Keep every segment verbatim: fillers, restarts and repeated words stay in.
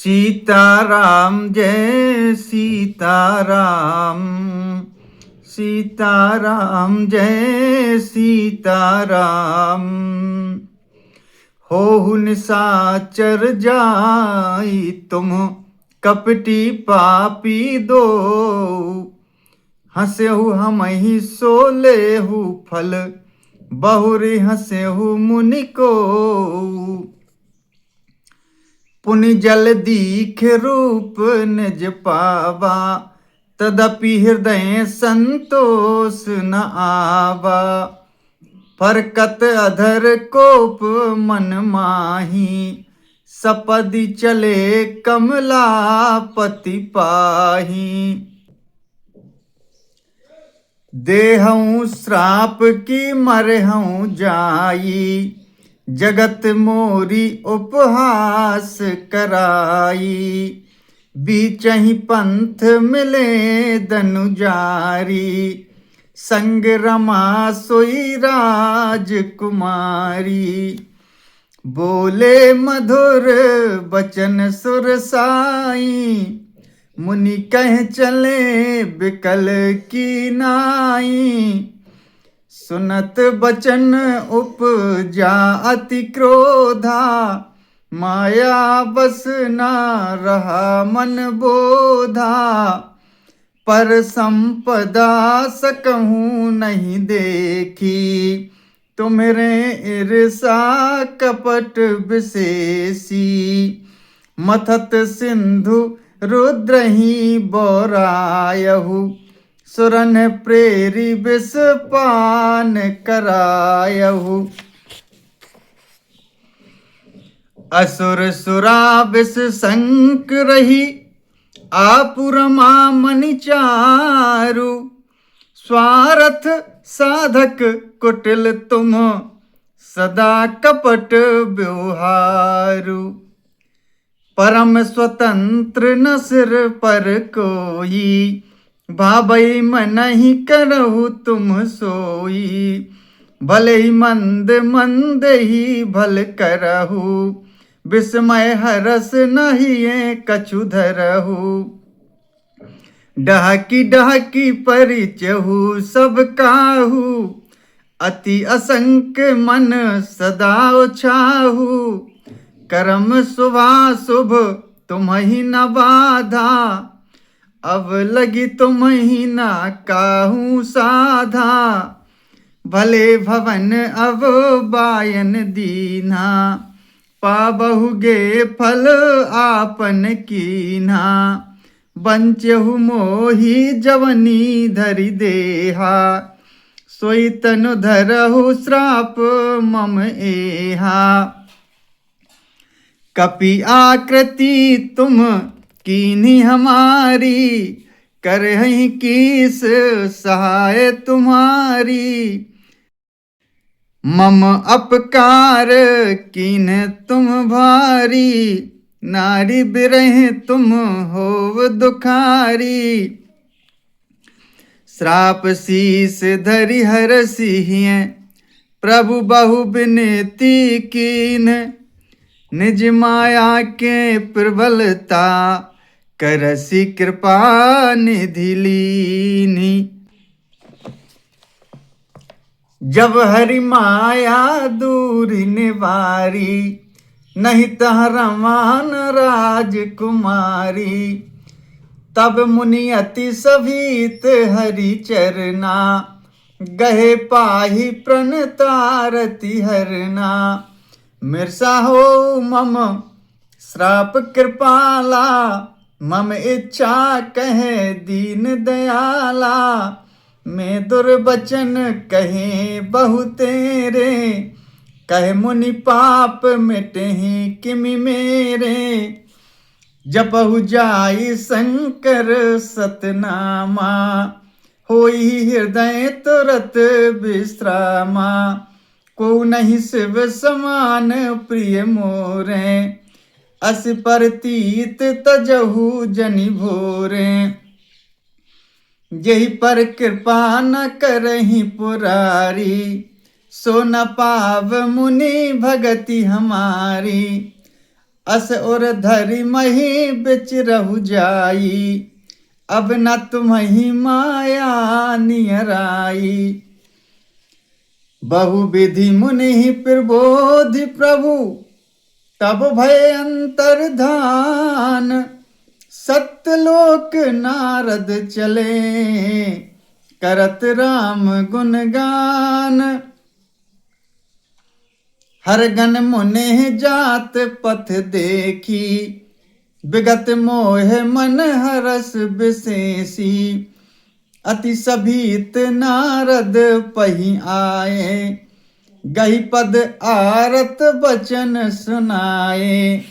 सीताराम जय सीताराम, सीताराम जय सीताराम। होहु निशाचर जाई तुम कपटी पापी दो, हँसेहु हमहि सो लेहु फल, बहुरि हँसेहु मुनि को। पुनि जल दीख रूप निज पावा, तदपि हृदय संतोष न आवा। फरकत अधर कोप मन माही, सपदि चले कमलापति पाही। देहउँ श्राप की मरहउँ जाई, जगत मोरी उपहास कराई। बीचहि पंथ मिले दनुजारी, संग रमा सोई राजकुमारी। बोले मधुर बचन सुरसाई, मुनि कह चले बिकल की नाई। सुनत बचन उपजा अति क्रोधा, माया बस ना रहा मन बोधा। पर संपदा सकहूँ नहीं देखी, तुम्हरे ईर्षा कपट विशेषी। मथत सिंधु रुद्र ही बोरायहु, सुरन प्रेरी विष पान करायहु। असुर सुरा विष संक रही, आपु रमा मनि चारु। स्वारथ साधक कुटिल तुम, सदा कपट व्यवहारु। परम स्वतंत्र न सिर पर कोई, भावई मनहि करहु तुम सोई। भले ही मंद मंद ही भल करहु, विस्मय हरस नहिये कछु धरहु। डहकी डहकी परिचहु सब काहू, अति असंक मन सदा उछाहू। करम शुभाशुभ तुम्हि न बाधा, अब लगी तुम्हि न काहू साधा। भले भवन अब बायन दीन्हा, पाबहु गे फल आपन कीन्हा। बंचहु मोहि जवनी धरि देहा, सोई तनु धरहु श्राप मम एहा। कपि आकृति तुम कीन्ही हमारी, करहिं कीस सहाय तुम्हारी। मम अपकार कीन्ह तुम भारी, नारी बिरह तुम होव दुखारी। श्राप शीस धरि हरषि हियँ, प्रभु बहु बिनती कीन्ह। निज माया के प्रबलता, करषि कृपा निधि लीन्ही। जब हरि माया दूरि निवारी, नहीं तह रमाँ न राजकुमारी। तब मुनि अति सभीत हरि चरना, गहे पाहि प्रणत आरती हरना। मृषा होउ मम श्राप कृपाला, मम इच्छा कहे दीन दयाला। में दुर्वचन कहे बहुतेरे, कहे मुनि पाप मिटहिं किमि मेरे। जपहु जाइ शंकर सतनामा, होई हृदय तुरत विश्रामा। को नहीं शिव समान प्रिय मोरे, अस परतीत तजहु जनि भोरे। जेहि पर कृपा न करहिं पुरारी, सो न पाव मुनि भगति हमारी। अस उर धरि महि बिच रहु जाई, अब न तुम्हि माया नियराई। बहु विधि मुनि प्रबोधि प्रभु, तब भय अंतर्धान। सत्यलोक नारद चले, करत राम गुणगान। हर गन मुनि जात पथ देखी, विगत मोह मन हरस विशेषी। अति सभीत नारद पहि आए, गहि पद आरत वचन सुनाए।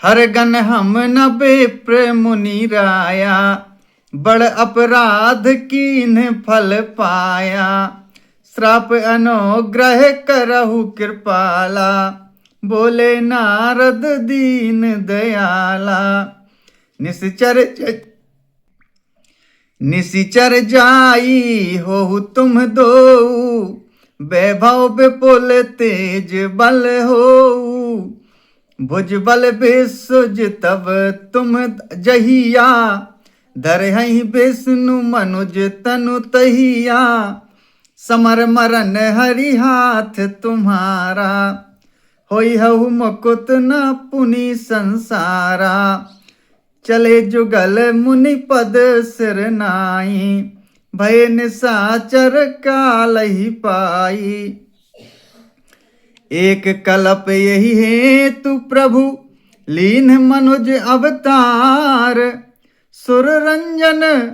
हर गन हम न विप्र मुनि राया, बड़ अपराध कीन्ह फल पाया। श्राप अनुग्रह करहु कृपाला, बोले नारद दीन दयाला। निशिचर ज-, निशिचर जाई होहु तुम दोऊ, वैभव विपुल तेज बल होऊ। भुज बल विसुज तब तुम जहिया, धरहइ विष्णु मनुज तनु तहिया। समर मरन हरि हाथ तुम्हारा, होइहउ मुकुत न पुनि संसारा। चले जुगल मुनि पद सिर नाई, भय निशाचर कालहि पाई। एक कलप यहि हेतु प्रभु, लीन्ह मनुज अवतार। सुर रंजन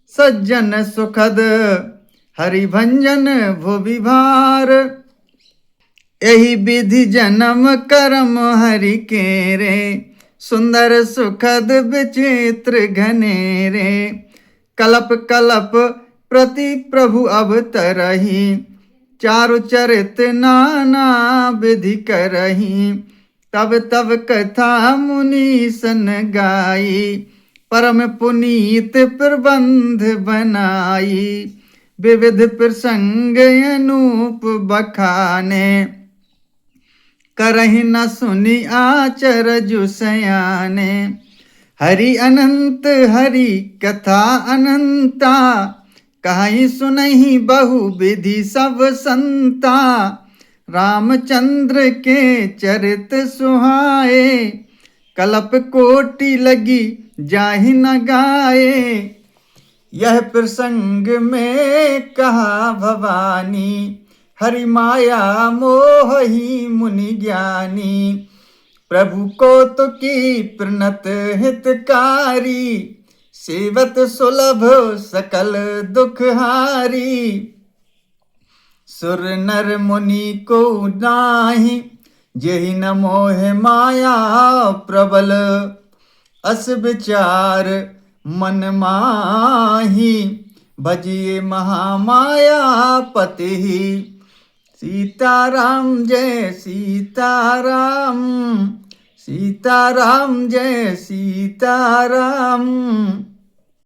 सज्जन सुखद, हरि भंजन भुवि भार। एहि विधि जनम करम हरि केरे, सुंदर सुखद विचित्र घनेरे। कलप कलप प्रति प्रभु अवतरही, चारु चरित नाना विधि करही। तब तब कथा मुनीसन गाई, परम पुनीत प्रबंध बनाई। विविध प्रसंग अनूप बखाने, करहि न सुनि आचरजु सयाने। हरि अनंत हरि कथा अनंता, कहहि सुनहि बहु विधि सब संता। रामचंद्र के चरित सुहाए, कलप कोटि लगी जाहि न गाए। यह प्रसंग में कहा भवानी, हरि माया मोहहि मुनि ज्ञानी। प्रभु कौतुकी प्रणत हितकारी, सेवत सुलभ सकल दुख हारी। सुर नर मुनि को नाहि, जेहि न मोह माया प्रबल। अस विचार मन माहि, भजिए महामाया पतिहि। सीताराम जय सीताराम, सीताराम जय सीताराम।